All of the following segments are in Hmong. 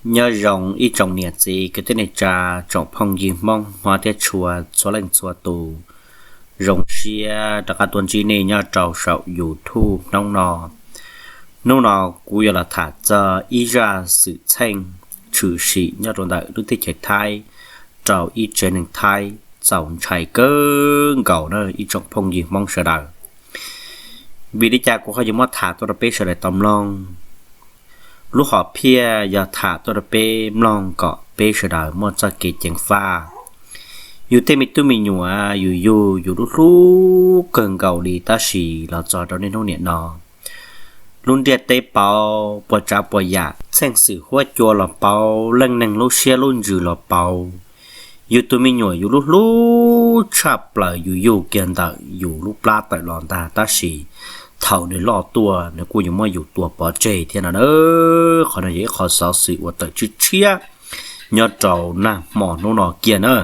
Nyob zoo ib tsoom niam txiv kwv tij neej tsa, tsoom phooj ywg Hmoob hmov thiab tshua txhua leej txhua tus. Zoo siab rov qab tuaj ntsib nej nyob rau saum YouTube hnub no. Hnub no kuv yuav los tham txog ib zaj xwm txheej tshwm sim nyob rau ntawm lub teb chaws Thaib rau ib tsev neeg Thaib txaus ntshai kawg nkaus na ib tsoom phooj ywg Hmoob sawv daws. Vim li cas kuv ho yuav muab tham tuaj rau peb sawv daws tau mloog? Lub hom phiaj yog tham tuaj rau peb mloog kom peb sawv daws muaj txoj kev ceev faj. Yus tej me tub me nyuam yus yug yus lub hlub kawg nkaus li, tab sis los txog rau niaj hnub niam no, lub ntiaj teb pauv puas tsav puas yam, txheej xwm huab cua los pauv, leej neeg lub siab lub ntsws los pauv. Yus tus me nyuam yus lub hlub tshaj plaws yus yug kiag ntawm yus lub plab tawm los ntag, tab sis thaum nws loj tuaj nws kuj yuav muab yus tua pov tseg thiab no na. Qhov no yog ib qho xov xwm uas tawm tshiab tshiab nyob rau nag hmo hnub no kiag na.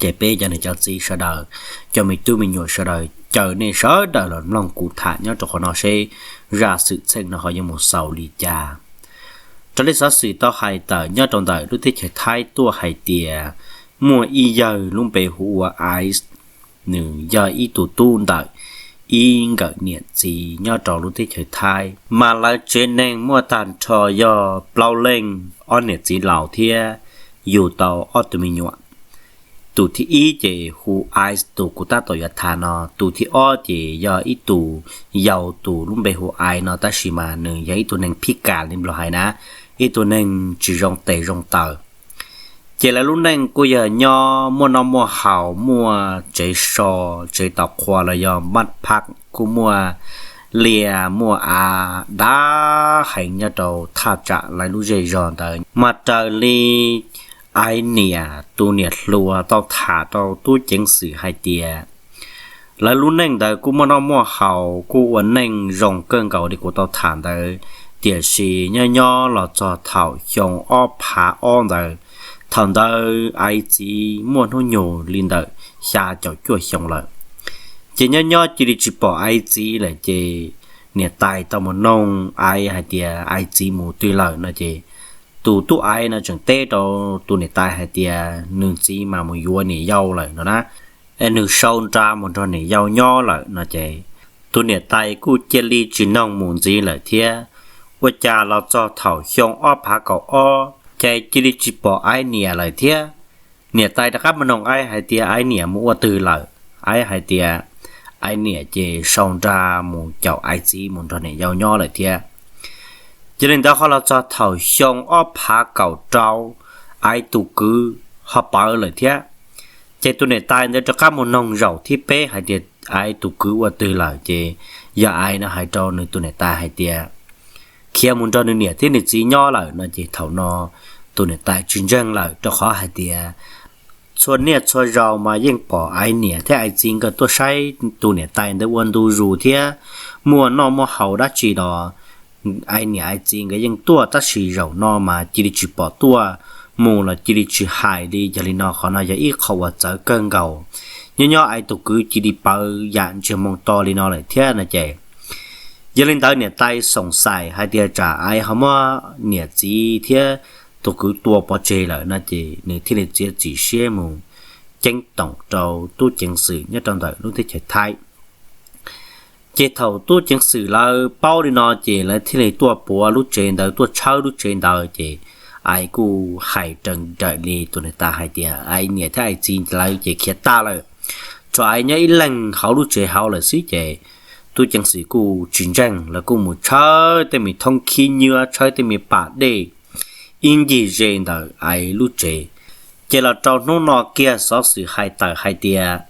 Ces peb cov niam cov txiv sawv daws, cov me tub me nyuam sawv daws, caw nej sawv daws los mloog kuv tham nyob rau qhov no seb zaj xwm txheej no ho yuav mus xaus li cas. Raws li xov xwm tau hais tawm nyob rau ntawm lub teb chaws Thaib tuaj hais tias muaj ib yawg lub npe hu ua Ice, nws yog ib tug tub ntawm ib nkawm niam txiv nyob rau lub teb chaws Thaib, mas lawv tsev neeg muaj tag nrho yog plaub leej, ob niam txiv laus thiab yug tau ob tug me nyuam. Tus thib ib ces hu Ice tus kuv tab tom yuav tham no, tus thib ob ces yog ib tus yau tus lub npe hu Ice no, tab sis mas nws yog ib tug neeg phib kas li Nplog hais na, ib tug neeg tsis zoo tes zoo taw. Ces lawv lub neej kuj yog nyob muaj noj muaj haus, muaj tsev so, tsev tos qhua los yog npaj phab, kuj muaj liaj muaj av dav heev nyob rau thaj tsam lawv lub zej zog ntawd. Mas raws li Ice niam tus niam hluas tau tham rau tub ceev xwm hais tias lawv lub neej ntawd kuj muaj noj muaj haus, kuj ua neej zoo kawg nkaus li kuv tau tham ntawd, tiam sis nyob nyob los txog thaum xyoo ob phav ob ntawd, thaum ntawd Ice txiv muaj hnub nyoog li ntawm xya caum cuaj xyoo lawm. Ces nyob nyob cia li tsis pom Ice txiv lawm, ces niam tais tau mus noog Ice hais tias Ice txiv mus twg lawm no, ces tus tub Ice no tseem teb rau tus niam tais hais tias nws txiv mas mus yuav niam yau lawm no na, es nws sau nra mus nrog niam yau nyob lawm no. Ces tus niam tais kuj cia li tsis noog mus ntxiv lawm thiab. Ua cas los txog thaum xyoo ob phav kaum ob ces cia li tsis pom Ice niam lawm thiab. Niam tais rov qab mus noog Ice hais tias Ice niam mus ua twg lawm, Ice hais tias Ice niam ces sau nra mus caum Ice txiv mus nrog niam yau nyob lawm thiab. Yog li ntawd ho los txog thaum xyoo ob phav kaum rau, Ice tus kwv ho pawv lawm thiab. Ces tus niam tais ntawd rov qab mus noog zaum thib peb hais tias Ice tus kwv ua twg lawm, ces yog Ice no hais rau nws tus niam tais hais tias khiav mus nrog nws niam thiab nws txiv nyob lawm no. Ces thaum no tus niam tais tsis ntseeg lawm, rau qhov hais tias txhua niaj txhua zaus mas yeej pom Ice niam thiab Ice txiv nkawd tuaj saib tus niam tais ntawd ua ntu zus thiab muaj noj muaj haus dab tsi los Ice niam Ice txiv nkawd yeej tuaj, tab sis zaum no mas cia li tsis pom tuaj, mus los cia li tsis hais li. Yog li no qhov no yog ib qho uas txawv kawg nkaus. Nyob nyob Ice tus kwv cia li pawv yam ntsiag moo to li no lawm thiab no. Ces yog li ntawd niam tais xoom xais hais tias tsam Ice ho muab niam txiv thiab tus kwv tua pov tseg lawm no, ces nws thiaj li txiav txim siab mus ceeb toom rau tub ceev xwm nyob rau ntawm lub teb chaws Thaib. Ces thaum tub ceev xwm lawv paub li no ces lawv thiaj li tuaj puav lub tsev ntawd, tuaj tshawb lub tsev ntawd. Ces Ice kuj hais raws nraim li tus niam tais hais tias Ice niam thiab Ice txiv lawv ces khiav tag lawm, tshuav Ice nyob ib leeg hauv lub tsev hauv lawm xwb. Ces tub ceev xwm kuj tsis ntseeg, lawv kuj mus tshawb tej me thoob khib nyiab, tshawb tej me pas dej ib ncig ze ntawm Ice lub tsev. Ces los rau hnub no kiag xov xwm hais tawm hais tias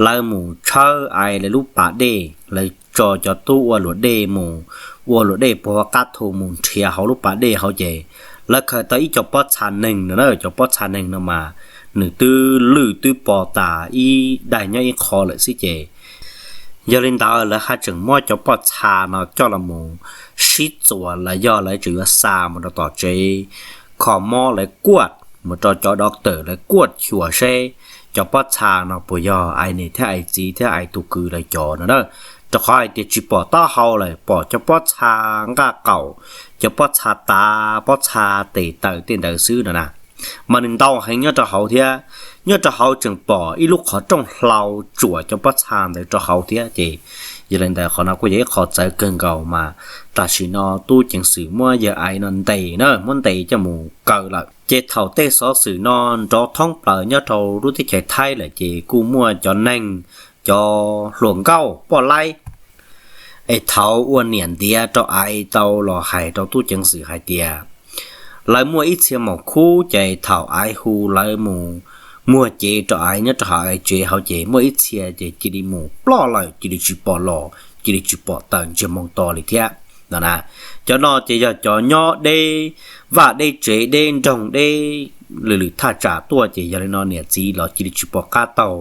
lawv mus tshawb Ice lawv lub pas dej, lawv tso cov tub ua luam dej mus ua luam dej puag qab thu mus nrhiav hauv lub pas dej hauv. Ces lawv khaws tau ib co pob txha neeg no na, cov pob txha neeg no mas nws twb lwj twb po tas ib daim nyob ib qho lawm xwb. Ces yog li ntawd lawv haj tseem muab cov pob txha no coj los mus sib txuas los yog lawv tseem yuav xa mus rau tom tsev kho mob, lawv kuaj mus rau cov doctor lawv kuaj xyuas seb cov pob txha no puas yog Ice niam thiab Ice txiv thiab Ice tus kwv lawv cov no na. rau qhov hais tias tsis pom taub hau lawm, pom cov pob txha nqaj qaum, cov pob txha tav, pob txha tes taw tej ntawd xwb no na. Mas nws ntau heev nyob rau hauv thiab, nyob rau hauv tseem pom ib lub qhov rooj hlau tsuam cov pob txha ntawd rau hauv thiab ces, yog li ntawd qhov no kuj yog ib qho txawv kawg nkaus mas tam sim no tub ceev xwm muab yawg Aiv no ntes na, muab ntes coj mus kaw lawm. Ces thaum tej xov xwm no nrov thoob plaws nyob rau lub teb chaws Thaib lawm ces kuj muaj cov neeg, cov hluas nkauj poj laib es thaum ua niam ntiav rau Aiv tau los hais rau tub ceev xwm hais tias lawv muaj ib txhia maum khub ces thaum Aiv hu lawv mus muag cev rau Aiv nyob rau hauv Aiv tsev hauv ces muaj ib txhia ces cia li mus ploj lawm, cia li tsis pom los, cia li tsis pom tawm ntsiag moo to li thiab no na. Cov no ces yog cov nyob deb vaj deb tsev deb nroog deb lwm lwm thaj tsam tuaj ces yog li no niam txiv los cia li tsis pom qab taug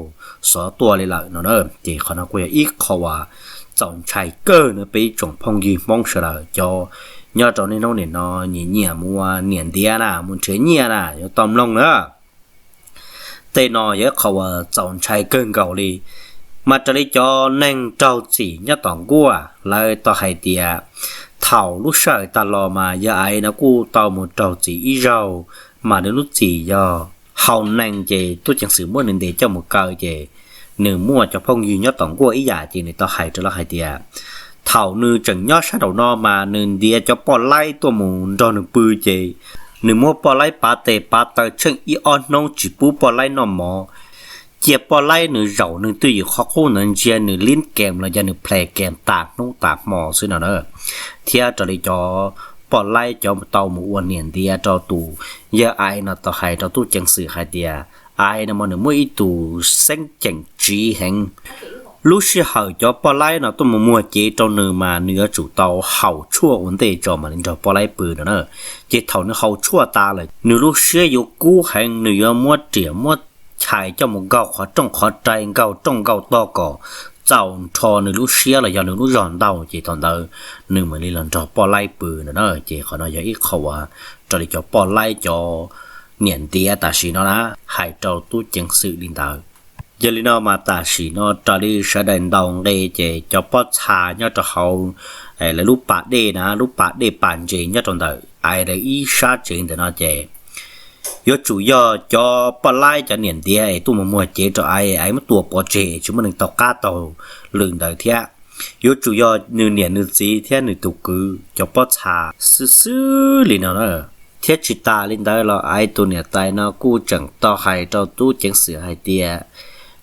xov tuaj li lawm no na. Ces qhov no kuj yog ib qho uas txaus ntshai kawg no peb ib tsoom phooj ywg Hmoob sawv daws cov nyob rau niaj hnub nim no nyiam nyiam mus ua niam ntiav na, mus nrhiav nyiaj na yuav tau mloog na. Tej no yog ib qho uas txaus ntshai kawg nkaus li. Mas raws li cov neeg raug txim nyob tom nkuaj lawv tau hais tias thaum lub sij hawm tag los mas yawg Aiv no kuj tau mus raug txim ib zaug, mas nws lub txim yog hau nees ces tub ceev xwm muab nws ntes coj mus kaw ces nws muaj cov phooj ywg nyob tom nkuaj ib yam ces nws tau hais rau lawv hais tias thaum nws tseem nyob sab nraum no mas nws ntiav cov poj laib tuaj mus nrog nws pw ces nws muab poj laib pav tes pav taw tsheej ib ob hnub tsis pub poj laib noj mov, cia poj laib nws zaum nws twj ywm qhov qub ntawd ntsia nws lib kees los yog nws ples kees tas hnub tas hmo xwb no na. Thiab raws li cov poj laib cov tau mus ua niam ntiav rau tus yawg Aiv no tau hais rau tub ceev xwm hais tias Aiv no mas nws muaj ib tus xeeb ceem tsiv heev. Lub sij hawm cov poj laib no tuaj mus muag cev rau nws mas nws yuav tsum tau haus tshuaj ua ntej tso mam li nrog poj laib pw no na. Ces thaum nws haus tshuaj tas lawm nws lub siab yuav kub heev, nws yuav muab riam muab chais coj mus nkaug qhov rooj qhov rai, nkaug rooj nkaug tog kom txaus nrho nws lub siab los yog nws lub zog ntau ces thaum ntawd nws mam li los nrog poj laib pw no na. Ces qhov no yog ib qho uas raws li cov poj laib cov niam ntiav tam sim no na hais rau tub ceev xwm li ntawd. Yog li no mas tam sim no raws li sawv daws ntaus nqe ces cov pob txha nyob rau hauv lawv lub pas dej na, lub pas dej pas ntses nyob rau ntawm Aiv lawv ib sab tsev ntawm no ces yuav tsum yog cov poj laib cov niam ntiav es tuaj mus muag cev rau Aiv, Aiv muab tua pov tseg tsis muaj neeg tau qab taug lwm ntawd thiab. Yuav tsum yog nws niam nws txiv thiab nws tus kwv cov pob txha xwb xwb li no na. Thiab tsis tas li ntawd los Aiv tus niam tais no kuj tseem tau hais rau tub ceev xwm hais tias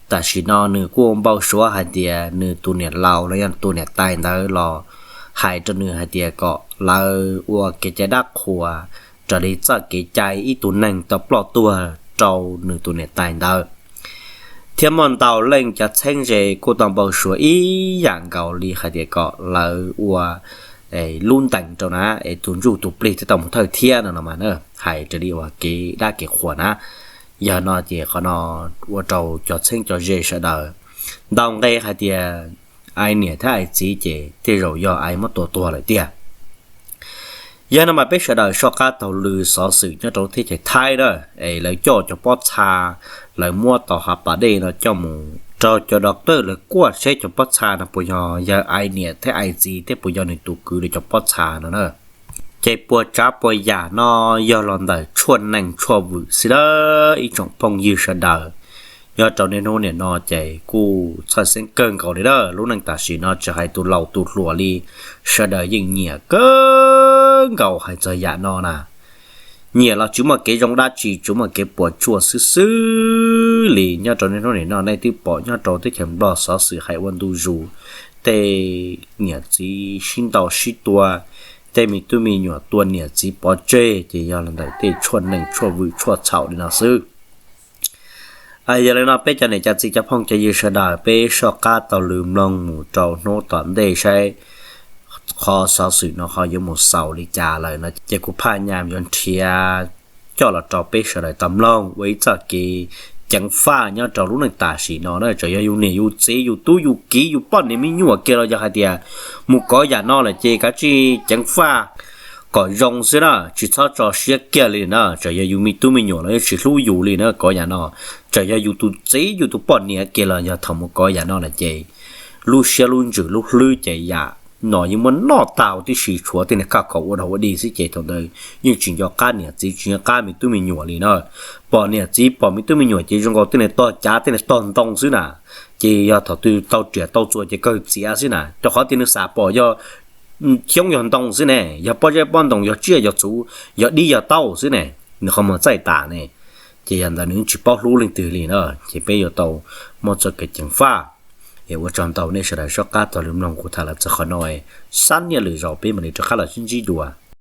tam sim no nws kuj npau suav hais tias nws tus niam laus los yog tus niam tais ntawd los hais rau nws hais tias kom lawv ua kev cai dab qhuas raws li txoj kev cai ib tug neeg tau ploj tuag rau nws tus niam tais ntawd. Thiab muaj ntau leej cov txheeb ze kuj tau npau suav ib yam nkaus li hais tias kom lawv ua lub ntees rau na es tus ntsuj tus plig thiaj tau mus thawj thiab no no mas na, hais raws li uas kev dab kev qhuas na. Yog no ces qhov no ua rau cov txheeb cov ze sawv daws ntaus nqe hais tias Aiv niam thiab Aiv txiv ces tej zaum yog Aiv muab tua tuag lawm tiag. Yog no mas peb sawv daws soj qab taug lw xov xwm nyob rau teb chaws Thaib na, es lawv coj cov pob txha, lawv muab tau hav pas dej no coj mus rau cov doctor lawv kuaj seb cov pob txha no puas yog yawg Aiv niam thiab Aiv txiv thiab puas yog nws tus kwv li cov pob txha no na. Ces puas tsav puas yam no yog los ntawm tshuaj nees tshuaj vwm xwb lawm ib tsoom phooj ywg sawv daws. Nyob rau niaj hnub nim no ces kuj txhawj xeeb kawg nkaus li lawm, lub neej tam sim no tsis hais tus laus tus hluas li, sawv daws yeej nyiam kawg nkaus hais txog yam no na. Nyiam los tsis muaj kev zoo dab tsi, tsuas muaj kev puas tsuaj xwb xwb li. Nyob rau niaj hnub nim no nej twb pom nyob rau teb chaws Nplog xov xwm hais ua ntu zus, tej niam txiv sib ntaus sib tua, tej me tub me nyuam tua niam txiv pov tseg ces yog los ntawm tej tshuaj nees tshuaj vwm tshuaj txhaum li no xwb. Yog li no peb cov niam cov txiv cov phooj cov ywg sawv daws peb soj qab taug lw mloog mus rau hnub tom ntej saib qhov xov xwm no ho yuav mus xaus li cas lawm no ces kuv phaj nyam yuav nrhiav coj los rau peb sawv daws tau mloog ua ib txoj kev ceev faj nyob rau lub neej tam sim no na. Txawm yog yus niam yus txiv yus tub yus kiv yus poj niam me nyuam kiag los yog hais tias mus kov yam no lawm ces kav tsij ceev faj kom zoo xwb na, tsis txhob tso siab kiag li na. Txawm yog yus me tub me nyuam los yeej tsis hlub yus li na kov yam no. Txawm yog yus tus txiv yus tus poj niam kiag los yog thaum mus kov yam no lawm ces lub siab lub ntsws lub hlwb ces yam no yeej muab noj tag huv tib si, tshuav tej niag kaj khaum ua dog ua dig xwb ces thaum ntawd yeej tsis nco qab niam txiv tsis nco qab me tub me nyuam li na. Pom niam txiv pom me tub me nyuam ces zoo nkaus tej niag tog cav tej niag tog ntoo xwb na. Ces yog thaum twg tau riam tau txuas ces kawg txiav xwb na, rau qhov tias nws xav pom yog xyoob yog ntoo xwb ne, yog pob zeb pob ntoo, yog tsiaj yog txhuv, yog dib yog taub xwb ne, nws qhov muag txaij tas ne. Ces yog ntawd nws tsis paub hlub leej twg li na. Ces peb yuav tau muaj txoj kev ceev faj. Es ua tsaug ntau nej sawv daws soj qab tau los mloog kuv tham los txog qhov no, sab niaj lwm zaus peb mam li rov qab los sib ntsib dua.